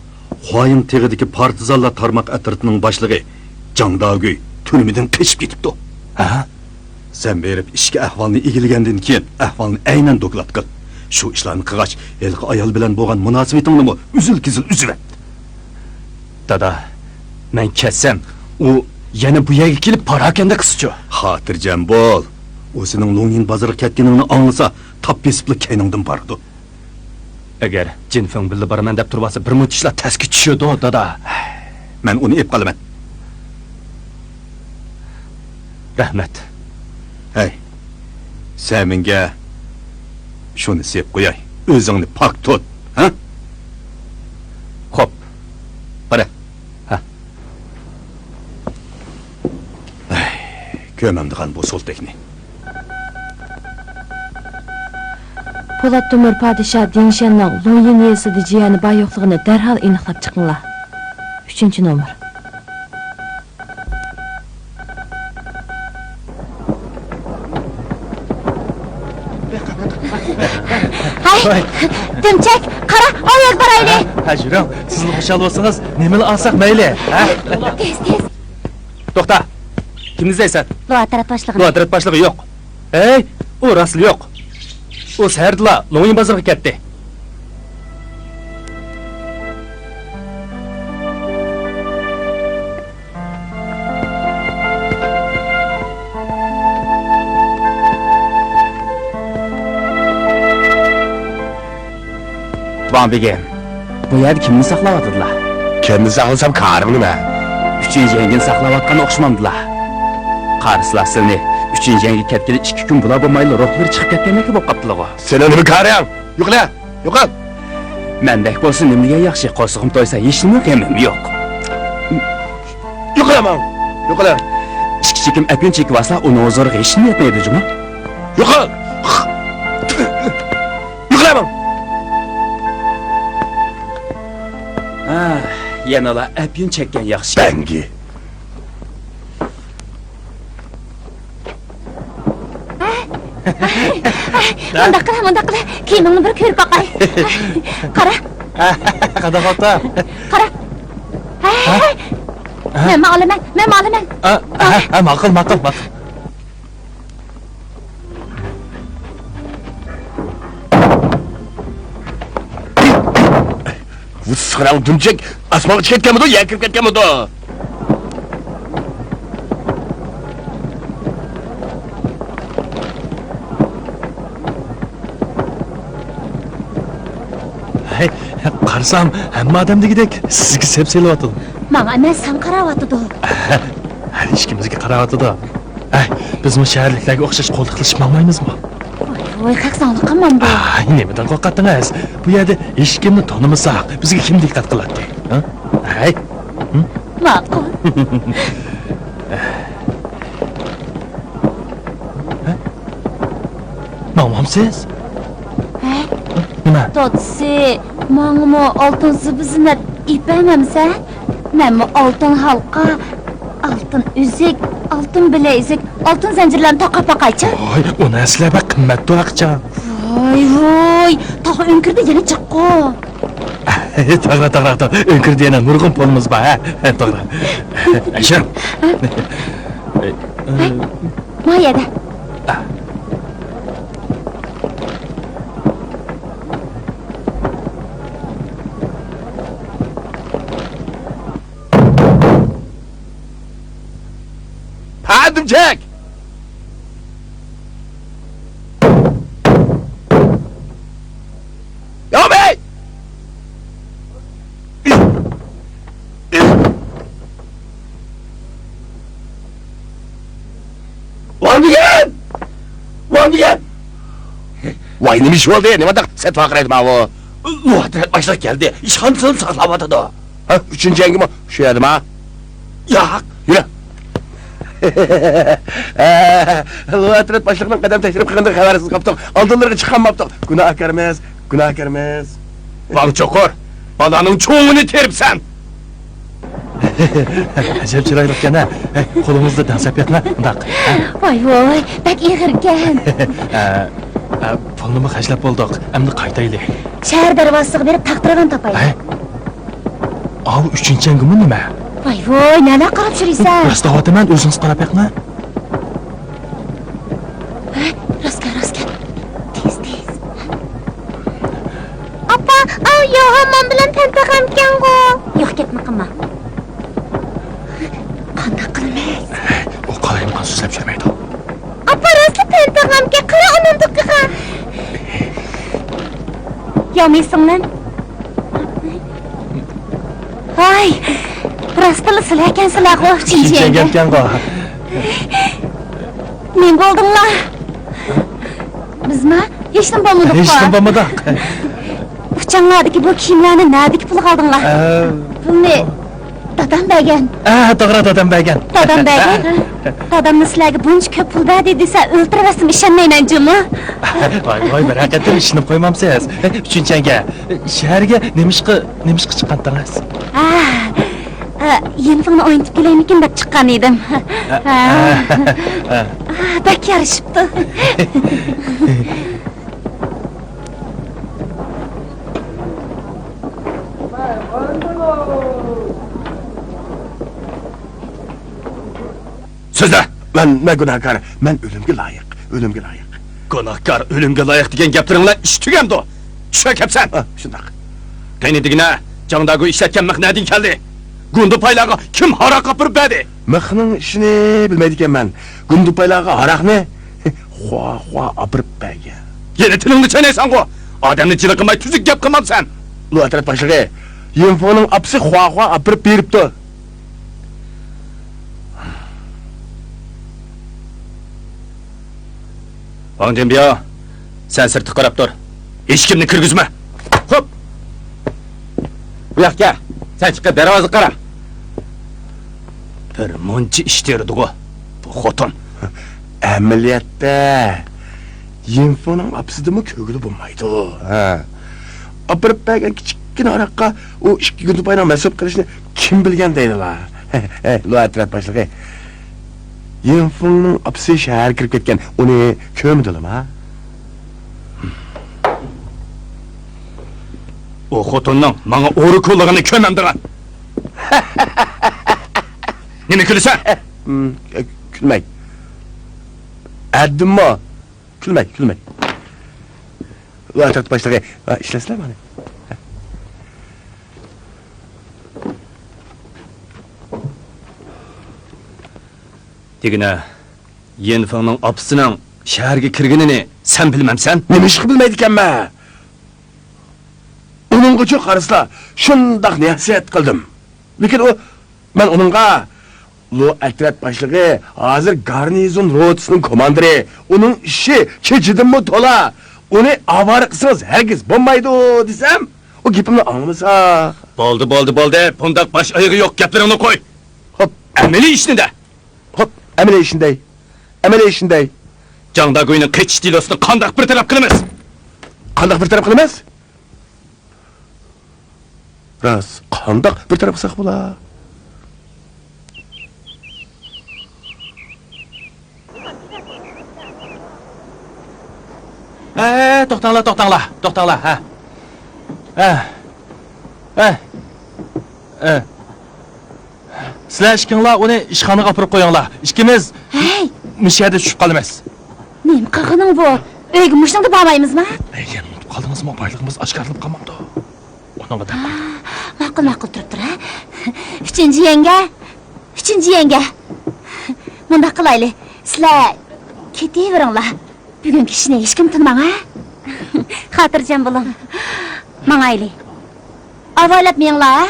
خۇايىڭ تېغىدىكى پارتىزانلار تارماق ئەترىتىنىڭ باشلىقى جاڭ داگۈي تۈرمىدىن قېچىپ كېتىپتۇ. ھە؟ سەن بېرىپ ئىچكى ئەھۋالنى ئىگىلىگەندىن كېيىن، ئەھۋالنى ئەينەن دوكلات قىل. شۇ ئىشلارنى قىلغاچ، ھېلىقى ئايال بىلەن بولغان مۇناسىۋىتىڭنىمۇ ئۈزۈل-كېزىل ئۈزۈۋەت. دادا، مەن كەتسەم، ئۇ يەنە بۇ يەرگە كېلىپ پاراكەندە قىلسىچۇ. خاتىرجەم بول. ئۇ سېنىڭ لۇڭيىن بازىرىغا كەتكىنىڭنى ئاڭلىسا، تاپ بېسىپلا كەينىڭدىن بارىدۇ. ئەگەر جىن فېڭ بىللە بارىمەن دەپ تۇرۇۋالسا، بىر مۇنچە ئىشلار تەسكە چۈشىدۇ، دادا. مەن ئۇنى ئېلىپ قالىمەن. رەھمەت. ھەي، سەمىڭگە شۇنى سېلىپ قوياي. ئۆزۈڭنى پاك تۇت، ھە؟ خوپ. بارە. ھە. ئەي، كۆرمەمدىغان بۇ سولتەكنى. پولات تۆمۈر پادىشاھ دىنشەننىڭ لۇڭيىن يېزىسىدا جىيەنى بار-يوقلۇقىنى دەرھال ئېنىقلاپ چىقىڭلار. ئۈچىنچى نومۇر. ھەي، دۈمچەك، قارا، ئاۋۇ يەرگە بارايلى. ھە، يۈرۈڭ. سىزلا خۇشال بولسىڭىز، نېمىلا ئالساق مەيلى، ھە؟ تېز، تېز. توختا. كىمنى ئىزدەيسەن؟ لۇئاترات باشلىقىنى. لۇئاترات باشلىقى يوق. ھەي، ئۇ راستلا يوق. ئۇ سەھەردىلا لوڭيىن بازىرىغا كەتتى. ۋاڭ بېگىم، بۇ يەردە كىمنى ساقلاۋاتىدىلا؟ كىمنى ساقلىسام، كارىم نېمە؟ ئۈچىنچى يەڭگىنى ساقلاۋاتقان ئوخشىمامدىلا؟ قارىسىلا سىلىنى، ئۈچىنچى يەڭگە كەتكىلى ئىككى كۈن بولا بولمايلا روھلىرى چىقىپ كەتكەندەكلا بولۇپ قاپتىلا. سېنىڭ نېمە كارىڭ؟ يوقلا، يوقال! مەندەك بولسا نېمە دېگەن ياخشى، قورسىقىم تويسا ھېچنېمە غېمىم يوق. يوقلا ماڭ! يوقلا! ئىككى چېكىم ئەپيۈن چېكىۋالسا ئۇنىڭ ھۇزۇرىغا ھېچنېمە يەتمەيدۇ جۇمۇ. يوقال! يوقلا ماڭ! ھا، يەنىلا ئەپيۈن چەككەن ياخشى. بەڭگى. مۇنداق قىل، مۇنداق قىل. كىيىمىڭنى بىر كۆرۈپ باقاي. قارا. قانداق بوپتۇ؟ قارا. مەنمۇ ئالىمەن، مەنمۇ ئالىمەن. ھە، ماقۇل، ماقۇل، ماقۇل. بۇ سىخىرەڭ دۈمچەك ئاسمانغا چىقىپ كەتكەنمىدۇ، يەرگە كىرىپ كەتكەنمىدۇ؟ ھەي، قارىسام، ھەممە ئادەم دېگۈدەك سىزگە سەپ سېلىۋاتىدۇ. ماڭا ئەمەس، ساڭا قاراۋاتىدۇ. ھەر ئىككىمىزگە قاراۋاتىدۇ. ھەي، بىزمۇ شەھەرلىكلەرگە ئوخشاش قولتۇقلىشىپ ماڭمايمىزمۇ؟ ۋاي، ۋاي، قاقساڭلىق قىلمامدۇ؟ ئاي، نېمىدىن قورقاتتىڭىز؟ بۇ يەردە ھېچكىمنى تونۇمىساق، بىزگە كىم دىققەت قىلاتتى؟ ھە؟ ھەي. ھە؟ ماقۇل. ھە؟ ماڭمامسىز؟ ھە؟ نېمە؟ دادىسى، ماڭىمۇ ئالتۇن زىبۇ-زىننەت ئېلىپ بەرمەمسەن؟ مەنمۇ ئالتۇن ھالقا، ئالتۇن ئۈزۈك، ئالتۇن بىلەيزۈك، ئالتۇن زەنجىرلەرنى تاقاپ باقايچۇ. ۋاي، ئۇ نەرسىلەر بەك قىممەتتۇ ئاقىچان. ۋاي، ۋاي، تاغ ئۆڭكۈرىدە يەنە جىققۇ. توغرا، توغرا، توغرا. ئۆڭكۈردە يەنە نۇرغۇن پولىمىز بار، ھە؟ توغرا. ئەشىر. ھەي، ما يەردە. ھە، دۈمچەك! ۋاي، نېمە ئىش بولدى؟ نېمانداق سەت ۋارقىرايدۇ ماۋۇ؟ لۇئەترەت باشلىق كەلدى. ئىشخانىسىنى ساقلاۋاتىدۇ. ھە، ئۈچىنچى يەڭگىمۇ شۇ يەردىما؟ ياق. يۈرە. لۇئەترەت باشلىقنىڭ قەدەم تەشرىپ قىلغىنىدىن خەۋەرسىز قاپتۇق. ئالدىلىرىغا چىقالماپتۇق. گۇناھكارمىز، گۇناھكارمىز. ۋاڭ چوقۇر، بالانىڭ چوڭىنى تېرىپسەن. ئەجەب چىرايلىقكەن ھە. ھەي، قولىڭىزدا دەڭسەپ بېقىڭ، مۇنداق. ھە؟ ۋاي ۋاي، بەك ئېغىركەن. ئە، ئە، پۇلنىمۇ خەجلەپ بولدۇق، ئەمدى قايتايلى. شەھەر دەرۋازىسىغا بېرىپ تاختىراۋان تاپايلى. ھەي؟ ئاۋۇ ئۈچىنچى يەڭگىمۇ نېمە؟ ۋاي ۋاي، نەلەر قاراپ يۈرىسەن؟ راست دەۋاتىمەن، ئۆزىڭىز قاراپ بېقىڭ. ھە، راست گەپ، راست گەپ. تېز، تېز. ئاپا، ئاۋۇ يوھان ماما بىلەن پەن تاغامكەنغۇ. يوق گەپنى قىلما. قانداق قىلىمىز؟ ئۇ قالايمىقان سۆزلەپ يۈرمەيدۇ. ئاپا، راستلا پەن تاغامكەن، قارا ئۇنىڭ دۇكىغا. ياۋمىي سىڭلىم. ھاي، راستلا سىلەركەنسىلەرغۇ، ئۈچىنچى يەڭگە. ئۈچىنچى يەڭگەمكەنغۇ. نېمە بولدۇڭلار؟ بىزما؟ ھېچنېمە بولمىدۇق. ھېچنېمە بولمىدۇق. ئۇچاڭلاردىكى بۇ كىيىملەرنى نەدىكى پۇلغا ئالدىڭلار؟ ئە، پۇلنى دادام بەرگەن. ئە، توغرا، دادام بەرگەن. دادام بەرگەن؟ دادامنى سىلەرگە بۇنچە كۆپ پۇل بەردى دېسە، ئۆلتۈرۈۋەتسىمۇ ئىشەنمەيمەن جۇمۇ. ۋاي، ۋاي، بىر ھەقىقەتەن ئىشىنىپ قويمامسىز. ئۈچىنچى يەڭگە، شەھەرگە نېمىشقا، نېمىشقا چىققانتىڭىز؟ ئا، ئا، يىنفېڭنى ئوينىتىپ كېلەيمىكىن دەپ چىققان ئىدىم. ئا، ئا، ئا. ئا، بەك يارىشىپتۇ. سۆزلە! مەن، مەن گۇناھكار. مەن ئۆلۈمگە لايىق. ئۆلۈمگە لايىق. گۇناھكار، ئۆلۈمگە لايىق دېگەن گەپلىرىڭلار ئىش تۈگەمدۇ؟ چۈشۈرۈپ كەپسەن. ئا، شۇنداق. قېنى دېگىنە، جاڭداگۇ ئىشلەتكەن مىخ نەدىن كەلدى؟ گۇندۇپايلارغا كىم ھاراق ئاپىرىپ بەردى؟ مىخنىڭ ئىشىنى بىلمەيدىكەنمەن. گۇندۇپايلارغا ھاراقنى خۇا خۇا ئاپىرىپ بەرگەن. يەنە تىلىڭنى چاينايسەنغۇ؟ ئادەمنى جىلىقلىماي تۈزۈك گەپ قىلمامسەن؟ لۇئەترەت باشلىقى، يىنفېڭنىڭ ئاپىسى خۇا خۇا ئاپىرىپ بېرىپتۇ. ۋاڭ جىنبياۋ، سەن سىرتقا قاراپ تۇر. ھېچكىمنى كىرگۈزمە. خوپ. بۇ ياققا كەل. سەن چىقىپ دەرۋازىغا قارا. بىر مۇنچە ئىش تېرىدىغۇ بۇ خوتۇن. ئەمەلىيەتتە يىنفېڭنىڭ ئاپىسىدىنمۇ كۆرگىلى بولمايدۇ. ھە. ئاپىرىپ بەرگەن كىچىككىنە ھاراققا ئۇ ئىككى گۇندىپاينىڭ مەسئۇل قىلىشىنى كىم بىلگەن دەيدىلا؟ ھەي، لۇئەترەت باشلىقى. يىنفېڭنىڭ ئاپىسى شەھەرگە كىرىپ كەتكەن، ئۇنى كۆرمىدىلىما؟ ئۇ خوتۇننىڭ ماڭا ئورا كولىغىنى كۆرمەمدىغان. نېمە كۈلىسەن؟ ھىم، كۈلمەي. ئەددىممۇ؟ كۈلمەي، كۈلمەي. ۋاي، تارتىپ باشلىغى. ۋاي، ئىشلەسىلەر مانا. دېگىنە، يىنفېڭنىڭ ئاپىسىنىڭ شەھەرگە كىرگىنىنى سەن بىلمەمسەن؟ نېمىشقا بىلمەيدىكەنمەن؟ ئۇنىڭغىچۇ قارىسىلا، شۇنداق نەسىھەت قىلدىم. لېكىن ئۇ، مەن ئۇنىڭغا، لو ئەترەت باشلىقى ھازىر گارنىزون روتىسىنىڭ كوماندىرى، ئۇنىڭ ئىشى كېچىدىنمۇ تولا، ئۇنى ئاۋارە قىلسىڭىز ھەرگىز بولمايدۇ دېسەم، ئۇ گېپىمنى ئاڭلىمىسا. بولدى، بولدى، بولدى، بۇنداق باش ئايىغى يوق گەپلىرىڭنى قوي. خوپ. ئەمەلىي ئىشنى دە. خوپ، ئەمەلىي ئىشنى دەي. ئەمەلىي ئىشنى دەي. جاڭ داگۇينىڭ قېچىش دېلوسىنى قانداق بىر تەرەپ قىلىمىز؟ قانداق بىر تەرەپ قىلىمىز؟ راست، قانداق بىر تەرەپ قىلساق بولا؟ ھە، توختاڭلار، توختاڭلار، توختاڭلار، ھە. ھە. ھە. ھە. سىلەر ئىككىڭلار ئۇنى ئىشخانىغا ئاپىرىپ قويۇڭلار. ئىككىمىز ھەي! مۇشۇ يەردە چۈشۈپ قالىمىز. نېمە قىلغىنىڭ بۇ؟ ئۆيگە مۇشۇنىڭدا بارمايمىزما؟ ئەي، يەنە ئۇنتۇپ قالدىڭىزمۇ؟ بايلىقىمىز ئاشكارىلىپ قالمامدۇ؟ ئۇنىڭغا دەپ قويدۇم. ماقۇل، ماقۇل، تۇرۇپ تۇر، ھە؟ ئۈچىنچى يەڭگە، ئۈچىنچى يەڭگە. مۇنداق قىلايلى، سىلەر كېتىۋېرىڭلار. بۈگۈنكى ئىشنى ھېچكىم تىنماڭ، ھە؟ خاتىرجەم بولۇڭ. ماڭايلى. ئاۋايلاپ مېڭىڭلار، ھە؟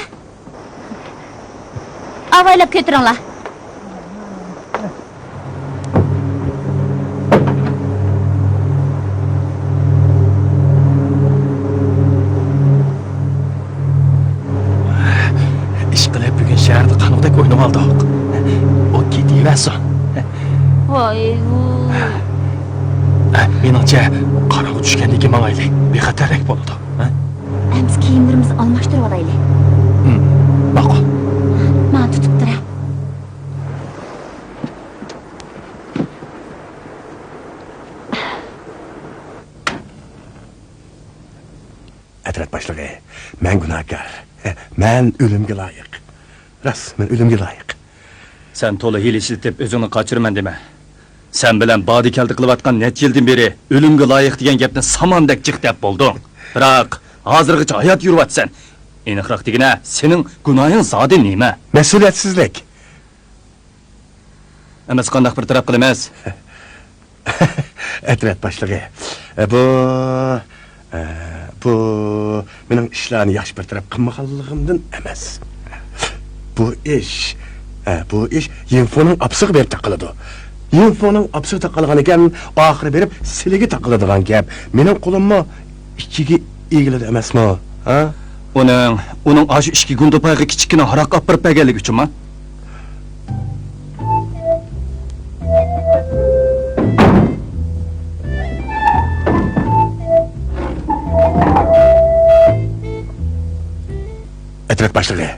ئاۋايلاپ كۆتۈرۈڭلار. ئۈنۈۋالدۇق. ئۇ كېتىۋەرسۇن. ۋاي ۋۇي. مېنىڭچە، قاراڭغۇ چۈشكەندىن كېيىن ماڭايلى. بىخەتەررەك بولىدۇ. ئەمىسە كىيىملىرىمىزنى ئالماشتۇرۇۋالايلى. ھىم، ماقۇل. ماڭا تۇتۇپ تۇرە. ئەترەت باشلىقى، مەن گۇناھكار. مەن ئۆلۈمگە لايىق. راست، مەن ئۆلۈمگە لايىق. سەن تولا ھىيلە ئىشلىتىپ ئۆزۈڭنى قاچۇرىمەن دېمە. سەن بىلەن بادى-كەلدە قىلىۋاتقان نەچچە يىلدىن بېرى ئۆلۈمگە لايىق دېگەن گەپنى ساماندەك جىق دەپ بولدۇڭ. بىراق، ھازىرغىچە ھايات يۈرۈۋاتىسەن. ئېنىقراق دېگىنە، سېنىڭ گۇناھىڭ زادى نېمە؟ مەسئۇلىيەتسىزلىك. ئەمەسە قانداق بىر تەرەپ قىلىمىز؟ ئەترەت باشلىقى، بۇ، بۇ مېنىڭ ئىشلارنى ياخشى بىر تەرەپ قىلمىغانلىقىمدىن ئەمەس. بۇ ئىش، بۇ ئىش يىنفۇنىڭ ئاپىسىغا بېرىپ تاقىلىدۇ. يىنفۇنىڭ ئاپىسىغا تاقالغان ئىكەن، ئاخىرى بېرىپ سىلىگە تاقىلىدىغان گەپ. مېنىڭ قولۇممۇ ئىچىگە ئېگىلىدۇ ئەمەسمۇ؟ ھە؟ ئۇنىڭ، ئۇنىڭ ئاشۇ ئىككى گۇندىپايغا كىچىككىنە ھاراق ئاپىرىپ بەرگەنلىكى ئۈچۈنمۇ؟ ئەترەت باشلىقى،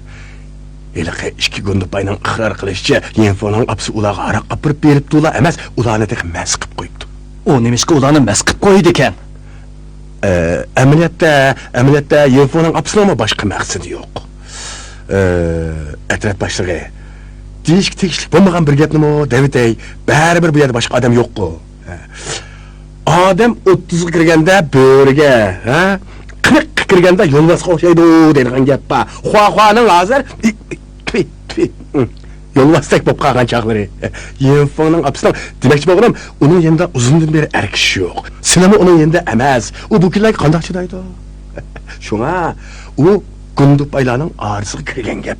ھېلىقى ئىككى گۇندىپاينىڭ ئىقرار قىلىشىچە، يىنفۇنىڭ ئاپىسى ئۇلارغا ھاراق ئاپىرىپ بېرىپتۇلا ئەمەس، ئۇلارنى تېخى مەست قىلىپ قويۇپتۇ. ئۇ نېمىشقا ئۇلارنى مەست قىلىپ قويىدىكەن؟ ئە، ئەمەلىيەتتە، ئەمەلىيەتتە يىنفۇنىڭ ئاپىسىنىڭمۇ باشقا مەقسىتى يوق. ئە، ئەترەت باشلىقى، دېيىشكە تېگىشلىك بولمىغان بىر گەپنىمۇ دەۋېتەي، بەرىبىر بۇ يەردە باشقا ئادەم يوققۇ. ئادەم ئوتتۇزغا كىرگەندە بۆرىگە، ھە؟ قىرىققا كىرگەندە يولۋاسقا ئوخشايدۇ دەيدىغان گەپ بار. خۇاخۇانىڭ ھازىر، تۈ، تۈ، يولۋاستەك بولۇپ قالغان چاغلىرى. يىنفېڭنىڭ ئاپىسىنىڭ دېمەكچى بولغىنىم، ئۇنىڭ يېنىدا ئۇزۇندىن بېرى ئەر كىشى يوق. سىلىمۇ ئۇنىڭ يېنىدا ئەمەس. ئۇ بۇ كۈنلەرگە قانداق چىدايدۇ؟ شۇڭا ئۇ گۇندۇپايلارنىڭ ئارىسىغا كىرگەن گەپ.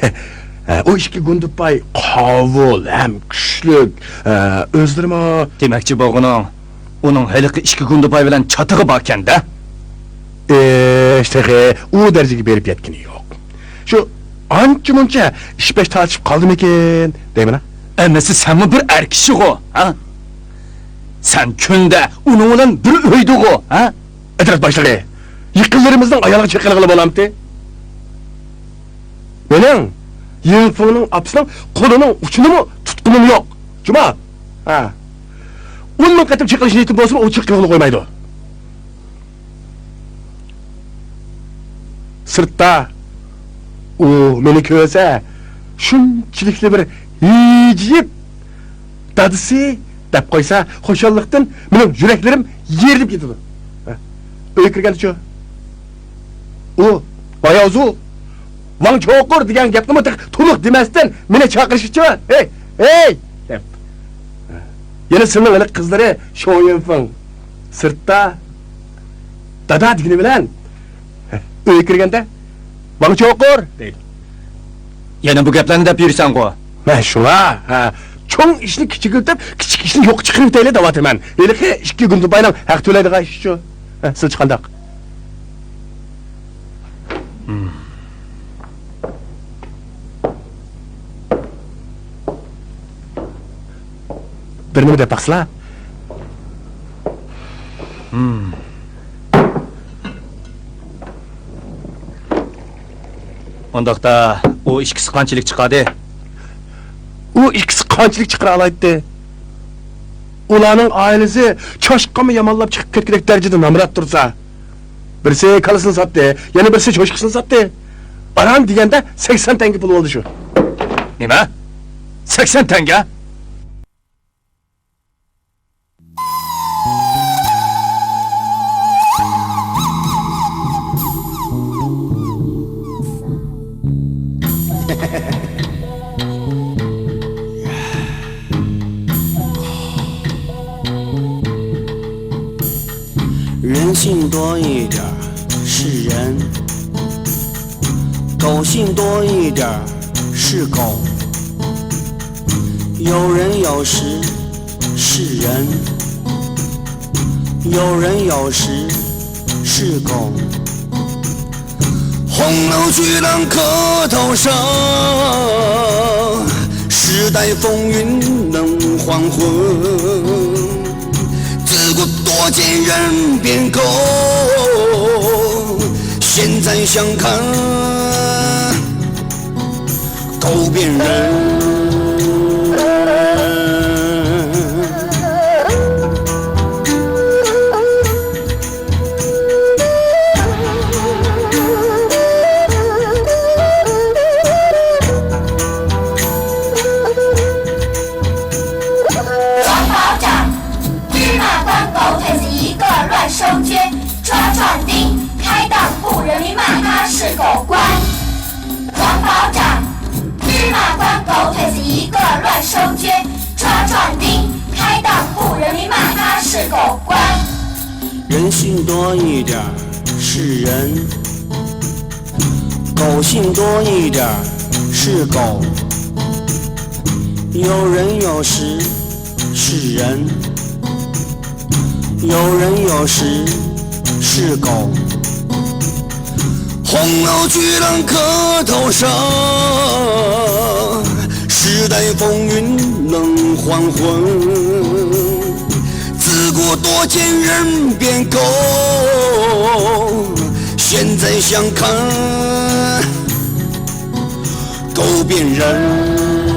ھە، ئۇ ئىككى گۇندۇپاي قاۋۇل ھەم كۈچلۈك، ھە، ئۆزلىرىمۇ. دېمەكچى بولغىنىڭ، ئۇنىڭ ھېلىقى ئىككى گۇندىپاي بىلەن چاتىقى باركەن-دە؟ ئىش تېخى ئۇ دەرىجىگە بېرىپ يەتكىنى يوق. شۇ ئانچە-مۇنچە ئىش-پەش تارتىشىپ قالدىمىكىن دەيمەن-ھە. ئەمەسە سەنمۇ بىر ئەر كىشىغۇ، ھە؟ سەن كۈندە ئۇنىڭ بىلەن بىر ئۆيدىغۇ، ھە؟ ئەترەت باشلىقى، يېقىنلىرىمىزنىڭ ئايالىغا چېقىلغىلى بولامتى؟ مېنىڭ يىنفېڭنىڭ ئاپىسىنىڭ قولىنىڭ ئۇچىنىمۇ تۇتقىنىم يوق. جۇما. ھە. ئون مىڭ قېتىم چېقىلىش نىيىتىم بولسىمۇ، ئۇ چېقىلغىلى قويمايدۇ. سىرتتا ئۇ مېنى كۆرسە، شۇنچىلىكلا بىر ھىجىيىپ، «دادىسى» دەپ قويسا، خۇشاللىقتىن مېنىڭ يۈرەكلىرىم يېرىلىپ كېتىدۇ. ھە. ئۆيگە كىرگەندىچۇ؟ ئۇ باياۋزۇ، ۋاڭ چوقۇر دېگەن گەپنىمۇ تېخى تولۇق دېمەستىن مېنى چاقىرىشىچۇ؟ «ھېي، ھېي!» دەپ. يەنە سىلىنىڭ ھېلىقى قىزلىرى شوڭ يۈنفېڭ سىرتتا «دادا» دېگىنى بىلەن، ئۆيگە كىرگەندە «ۋاڭ چوقۇر» دەيدۇ. يەنە بۇ گەپلەرنى دەپ يۈرىسەنغۇ؟ مەن شۇڭا، ھە، چوڭ ئىشنى كىچىكلىتىپ، كىچىك ئىشنى يوققا چىقىرىۋېتەيلى دەۋاتىمەن. ھېلىقى ئىككى گۇندىپاينىڭ ھەق تۆلەيدىغان ئىشىچۇ؟ ھە، سىلچە قانداق؟ بىر نېمە دەپ باقسىلا. ئۇنداقتا، ئۇ ئىككىسى قانچىلىك چىقاردى؟ ئۇ ئىككىسى قانچىلىك چىقىرالايتتى؟ ئۇلارنىڭ ئائىلىسى چاشقانمۇ يامانلاپ چىقىپ كەتكۈدەك دەرىجىدە نامرات تۇرسا، بىرسى كالىسىنى ساتتى، يەنە بىرسى چوشقىسىنى ساتتى. ئاران دېگەندە سەكسەن تەڭگە پۇل بولدى شۇ. نېمە؟ سەكسەن تەڭگە؟ 人性多一点儿是人，狗性多一点儿是狗。有人有时是人，有人有时是狗。 红楼巨浪客头上，风云能黄昏，自古多见人变狗，现在想看狗变人。王保长，芝麻官狗腿子一个乱收捐，抓壮丁，开当铺，人民骂他是狗官。王保长，芝麻官狗腿子一个乱收捐，抓壮丁，开当铺，人民骂他是狗官。人性多一点儿是人，狗性多一点儿是狗。有人有时是人，有人有时是狗。红楼巨浪客头上，时代风云冷黄昏。自古多见人变狗，现在想看狗变人。